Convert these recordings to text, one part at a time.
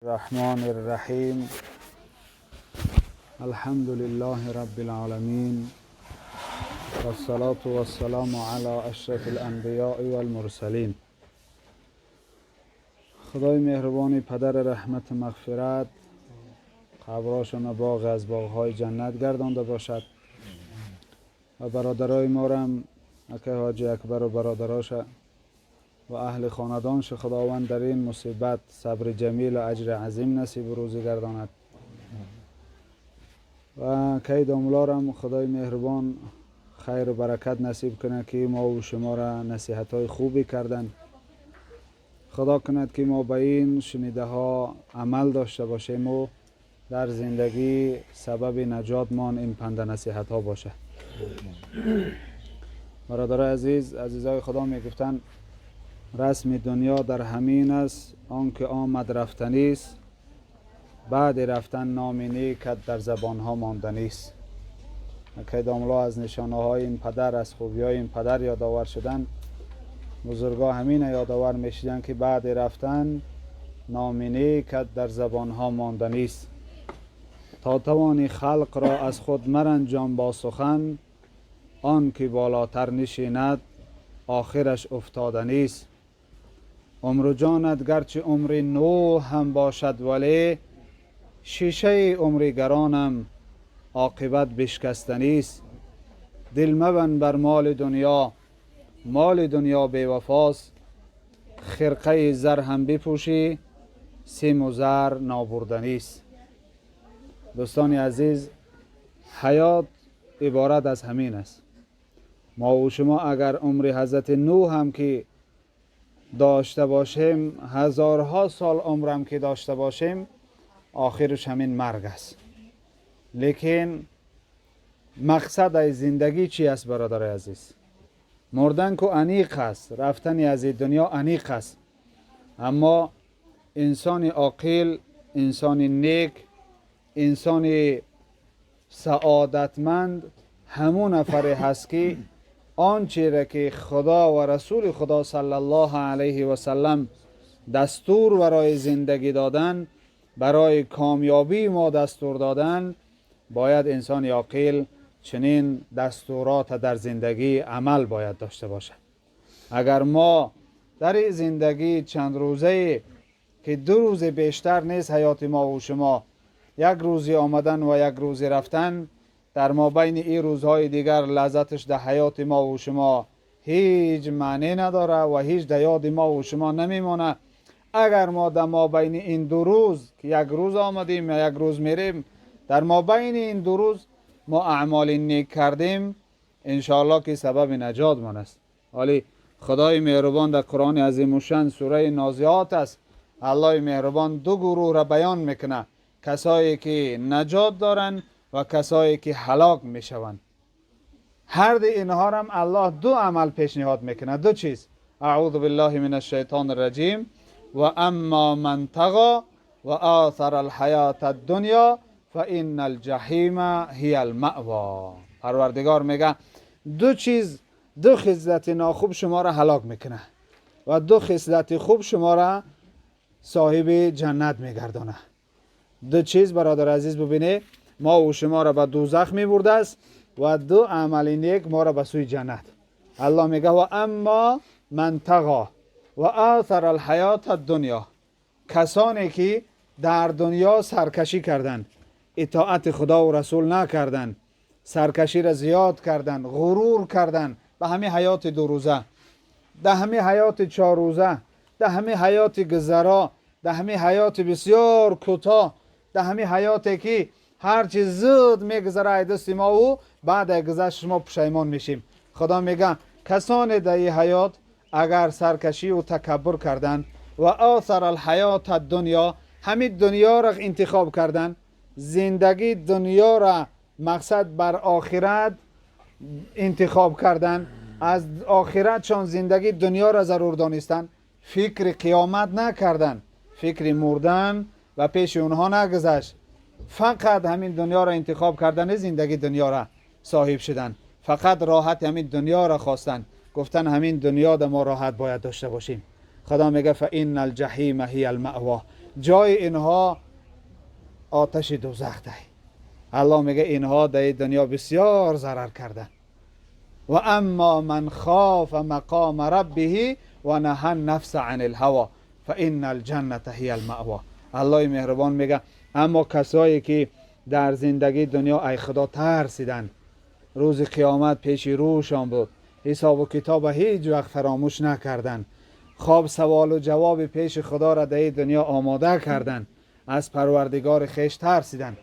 الرحمن الرحیم. الحمد لله رب العالمین، والصلاة والسلام علی اشرف الانبیاء والمرسلین. خدای مهربانی، پدر رحمت مغفرت، قبراشون باغ از باغهای جنت گردانده باشد و برادرای ما رم، اکه حاجی اکبر و برادراش و اهل خاندانش، خداوند در این مصیبت صبر جمیل و اجر عظیم نصیب روزی گرداند و کی داملارم خدای مهربان خیر و برکت نصیب کنه که ما و شما را نصیحت های خوبی کردن. خدا کند که ما به این شنیده ها عمل داشته باشیم و در زندگی سبب نجات مان این پند نصیحت ها باشه. برادرای عزیز، عزیزای خدا، میگفتن رسم دنیا در همین است، آنکه آمد رفتنی است، بعد رفتن نام نیکت در زبان ها ماندنی است. که داملا از نشانه های این پدر، از خوبی های این پدر یادآور شدن. بزرگا همین یادآور میشدن که بعد رفتن نام نیکت در زبان ها ماندنی است. تا توانی خلق را از خود مرنجان با سخن، آن که بالاتر نشیند آخرش افتادنی است. عمر و جانت گرچه عمر نوح هم باشد، ولی شیشه عمر گرانم عاقبت بشکستنی است. دل مبند بر مال دنیا، مال دنیا بی‌وفاست، خرقه زر هم بپوشی سیم و زر نابردنی است. دوستان عزیز، حیات عبارت از همین است. ما و شما اگر عمر حضرت نوح هم که داشته باشیم، هزارها سال عمرم که داشته باشیم، آخرش همین مرگ است. لیکن مقصد از زندگی چی است برادر عزیز؟ مردن که انیق است، رفتن از این دنیا انیق است، اما انسان عاقل، انسان نیک، انسان سعادتمند همون نفری هست که آنچه را که خدا و رسول خدا صلی الله علیه و سلم دستور برای زندگی دادن، برای کامیابی ما دستور دادن، باید انسان عاقل چنین دستورات در زندگی عمل باید داشته باشد. اگر ما در زندگی چند روزه که 2 روز بیشتر نیست حیات ما و شما، یک روزی آمدن و یک روزی رفتن، در ما بین این روزهای دیگر لذتش در حیات ما و شما هیچ معنی نداره و هیچ در یاد ما و شما نمیمانه. اگر ما در ما بین این 2 روز که یک روز آمدیم یا یک روز میریم، در ما بین این 2 روز ما اعمال نیک کردیم، انشاءالله که سبب نجات من است. ولی خدای مهربان در قرآن عظیم الشان، سوره نازعات است، الله مهربان دو گروه را بیان میکنه، کسایی که نجات دارن و کسایی که هلاک میشوند. هر دو اینها هم الله دو عمل پیشنهاد میکنه، دو چیز. اعوذ بالله من الشیطان الرجیم. و اما من طغی و آثر الحیات الدنیا فان الجحیم هی المأوی. پروردگار میگه دو چیز، دو خصلت ناخوب شما را هلاک میکنه و دو خصلت خوب شما را صاحب جنت میگردانه. دو چیز برادر عزیز، ببینه، ما و شما را به دوزخ میبرده است و دو عمل نیک ما را به سوی جنت. الله میگه و اما من طغی و آثر الحیات الدنیا، کسانی که در دنیا سرکشی کردند، اطاعت خدا و رسول نکردند، سرکشی را زیاد کردند، غرور کردند به همه حیات 2 روزه، در همه حیات 4 روزه، در همه حیات گذرا، در همه حیات بسیار کوتاه، در همه حیاتی که هرچی زود میگذره ای دست ما و بعد از گذشت ما پشیمان میشیم. خدا میگه کسانی در این حیات اگر سرکشی و تکبر کردن و آثر الحیات الدنیا، همین دنیا را انتخاب کردن، زندگی دنیا را مقصد بر آخرت انتخاب کردن، از آخرتشان زندگی دنیا را ضرور دانستن، فکر قیامت نکردن، فکر مردن و پیش اونها نگذشت، فقط همین دنیا را انتخاب کردن، زندگی دنیا را صاحب شدن، فقط راحت همین دنیا را خواستن، گفتن همین دنیا در ما راحت باید داشته باشیم. خدا میگه فان الجحیم هی المأوی. ҷои инҳо оташи дӯзах дай. Аллоҳ мега, инҳо дар дунё бисёр зарар карданд. Ва аммо ман хофа мақома раббиҳи ва наҳа нафса ани лҳаво фаинна алҷанната ҳия алмаъво. Аллоҳи меҳрубон мега, аммо касое ки дар зиндагии дунё ай Худо тарсиданд, рӯзи қиёмат пеши рӯшон буд, ҳисобу китоба ҳеҷ вақт фаромӯш накарданд, хоб саволу ҷавоби пеши Худоро дар ин дунё омода карданд, аз Парвардигори хеш тарсиданд.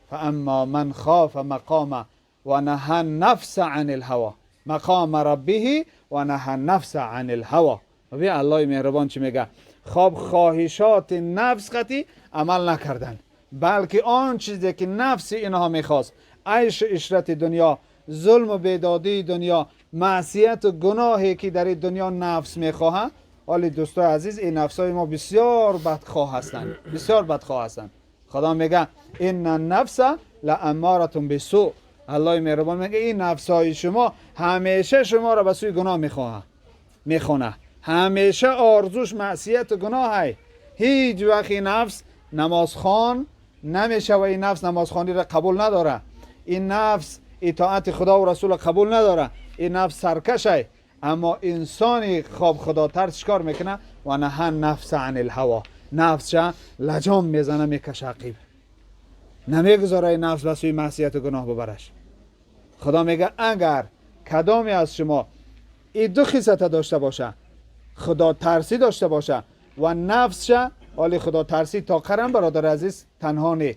Фааммо ман хофа мақома ва наҳа нафса ани лҳаво, мақома раббиҳи ва наҳа нафса ани лҳаво. Би, Аллоҳи меҳрубон чӣ мега? Хоб, хоҳишоти нафс қатӣ амал накарданд, балки он чизе ки нафси инҳо мехост, айшу ишрати дунё, зулму бедодии дунё, маъсияту гуноҳе ки дар ин дунё нафс мехоҳад. Ҳоли, дӯстои азиз, ин нафсҳои мо бисёр бадхоҳ ҳастанд, бисёр бадхоҳ ҳастанд. Худо мега: инна нафса лааммаратун бисӯ. Аллоҳи меҳрубон мега, ин нафсҳои шумо ҳамеша шуморо ба сӯи гуноҳ мехоҳад, мехона, ҳамеша орзуш маъсияту гуноҳай. Ҳеҷ вақт ин нафс намозхон намешава, ин нафс намозхониро қабул надора, ин нафс итоати Худову Расулро қабул надора, ин нафс саркашай. Аммо инсони хоб худотарс чикор мекунад? Ва наҳа нафса ани лҳаво, нафсша лаҷом мезана, мекаша ақиб, намегузора ин нафс ба сӯи маъсияту гуноҳ бубараш. Худо мега, агар кадоме аз шумо ин ду хислата дошта боша, худотарсӣ дошта боша ва нафсша. Ҳоли худотарсӣ тоқарам, бародари азиз, танҳо не.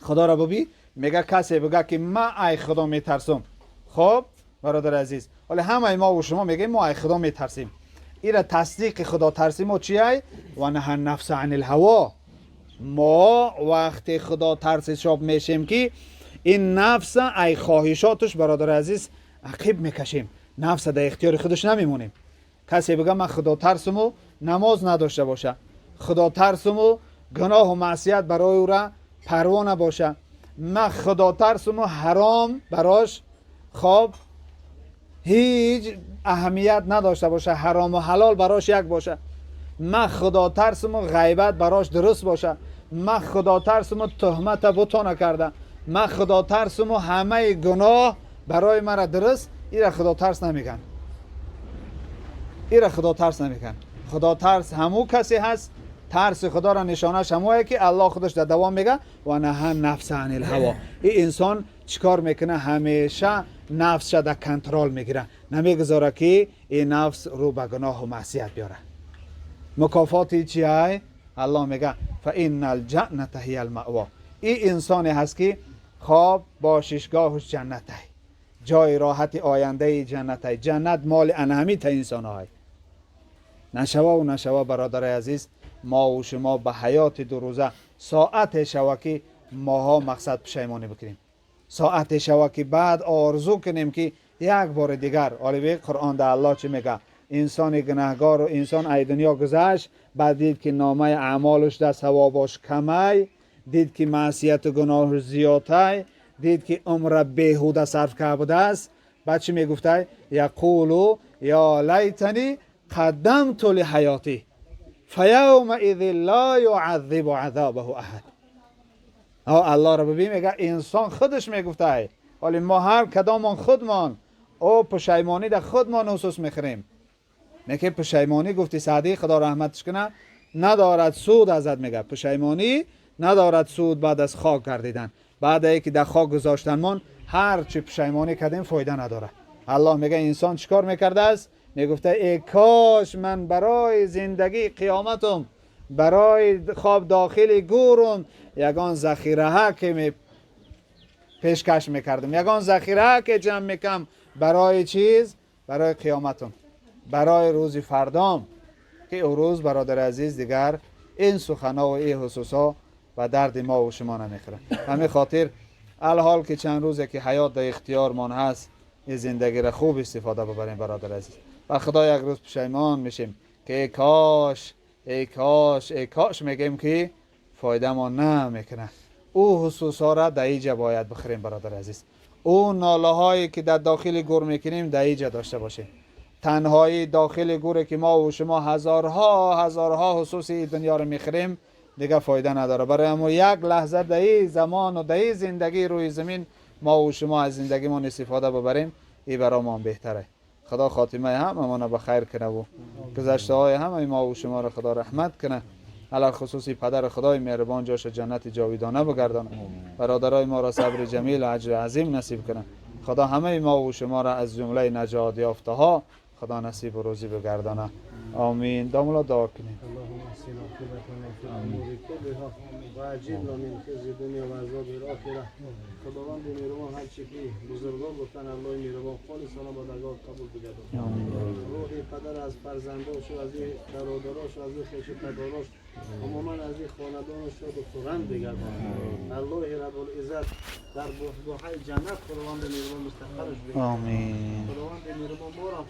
Худоро бубӣ, мега, касе бигӯя ки ман ай Худо метарсум. Хоб, бародари азиз, ҳоли ҳамаи мо ва шумо мегӯем, мо ай Худо метарсим. Ира тасдиқи худотарсӣ мо чиай? Ва наҳа нафса ани лҳаво. Мо вақте худотарс ҳисоб мешем, ки ин нафса ай хоҳишоташ, бародари азиз, ақиб мекашем, нафса дар ихтиёри худаш намемонем. Касе бигӯя ман худотарсуму намоз надошта боша, худотарсуму гуноҳу маъсият барои ӯра парво набоша, ман худотарсуму ҳаром барош хоб ҳеҷ аҳамият надошта боша, ҳарому ҳалол барош як боша, ман худотарсуму ғайбат барош дуруст боша, ман худотарсуму туҳмата бутона карда, ман худотарсуму ҳамаи гуноҳ барои мара дуруст, ира худотарс намеган, ира худотарс намеган. Худотарс ҳамун касе ҳаст, тарси Худоро нишонаш ҳамое ки Аллоҳ худаш дар давом мега: ва наҳа нафса ани лҳаво. Ин инсон чӣ кор мекуна? Ҳамеша нафсша дар контрол мегира, намегузора ки ин нафс рӯ ба гуноҳу маъсият биёра. Мукофоти чиай? Аллоҳ мега: фаинна алҷанната ҳия алмаъво. Ин инсоне ҳаст ки хоб бошишгоҳуш ҷаннатай, ҷои роҳати ояндаи ҷаннатай, ҷаннат моли анҳамита инсонҳой. Нашававу нашава, бародари азиз, мову шумо ба ҳаёти дурӯза соате шава ки моҳо мақсад пушаймонӣ бикунем, соате шава ки баъд орзу кунем ки як бори дигар. Олиби Қуръон да Аллоҳ чӣ мега? Инсони гунаҳгору инсон ай дунё гузашт, баъд дид ки номаи аъмолаш да савобош камай, дид ки маъсияту гуноҳаш зиёдтай, дид ки умра беҳуда сарф карда будааст. Баъд чӣ мегуфтай? Яқулу ё лайтани қаддамту лиҳаётӣ фаявмаизин ла юаззибу азобаҳу аҳад. Аллоҳро бибин, мега, инсон худаш мегуфтай. Ҳоли мо ҳар кадомон худмон о пушаймонӣ дар худмон ҳусус мехӯрем. Неки пушаймонӣ, гуфти Саъдӣ, Худо раҳматаш куна, надорад суд азад. Мега, пушаймонӣ надорад суд баъд аз хок гардидан. Баъд ки дар хок гузоштанмон ҳар чи пушаймонӣ кардем, фоида надорад. Аллоҳ мега, инсон чӣ кор мекардааст? Мегуфта: э кош ман барои зиндагии қиёматум, барои хоб дохили гӯрум ягон захираҳа ки пешкаш мекардам, ягон захираҳа ки ҷамъ мекам барои чиз, барои қиёматум, барои рӯзи фардом, ки ӯ рӯз, бародари азиз, дигар ин суханҳо ва ин ҳусусҳо ба дарди мо ва шумо намехӯрад. Ҳамин хотир, алҳол ки чанд рӯзе ки ҳаёт дар ихтиёрмон ҳаст, ин зиндагиро хуб истифода бибарем, бародари азиз. Ба Худо, як рӯз пушаймон мешем ки эй кош, эй кош, эй кош мегӯем, ки фоидамон намекунад. Ӯ ҳусусҳоро дар иҷа бояд бихӯрем, бародари азиз. Ӯ нолаҳое ки дар дохили гур мекунем, дар иҷа дошта бошем. Танҳои дохили гуре ки мо ва шумо ҳазорҳо ҳазорҳо ҳусуси дунёро мехӯрем. دیگه فایده نداره. برای ما یک لحظه در این زمان و در این زندگی روی زمین ما و شما از زندگیمون استفاده ببریم، این برای ما بهتره. خدا خاتمه همه به خیر کنه و گذشته های همه ما و شما را خدا رحمت کنه. علی خصوصی پدر خدای مهربان جاش جنت جاویدانه بگردانه. برادرای ما را صبر جمیل و اجر عظیم نصیب کنه. خدا همه ما و شما را از جمله نجات یافته ها خدا نصیب و روزی بگردانه. آمین. داملا دعا کنیم. اللهم احسن عاقبتنا في الامور كلها واجرنا من خزي الدنيا وعذاب الاخره. خداوند مهربان هر چی که بزرگان گفتن الله مهربان خالصانه با درگاه قبول بگردان. روح پدر از فرزنداش و از برادراش و از خویش تباراش عموما از این خاندانش شاد و خرم بگردان. الله رب العزت در بحبوحه جنت خداوند مهربان مستقرش بگردان. آمین. خداوند مهربان ما را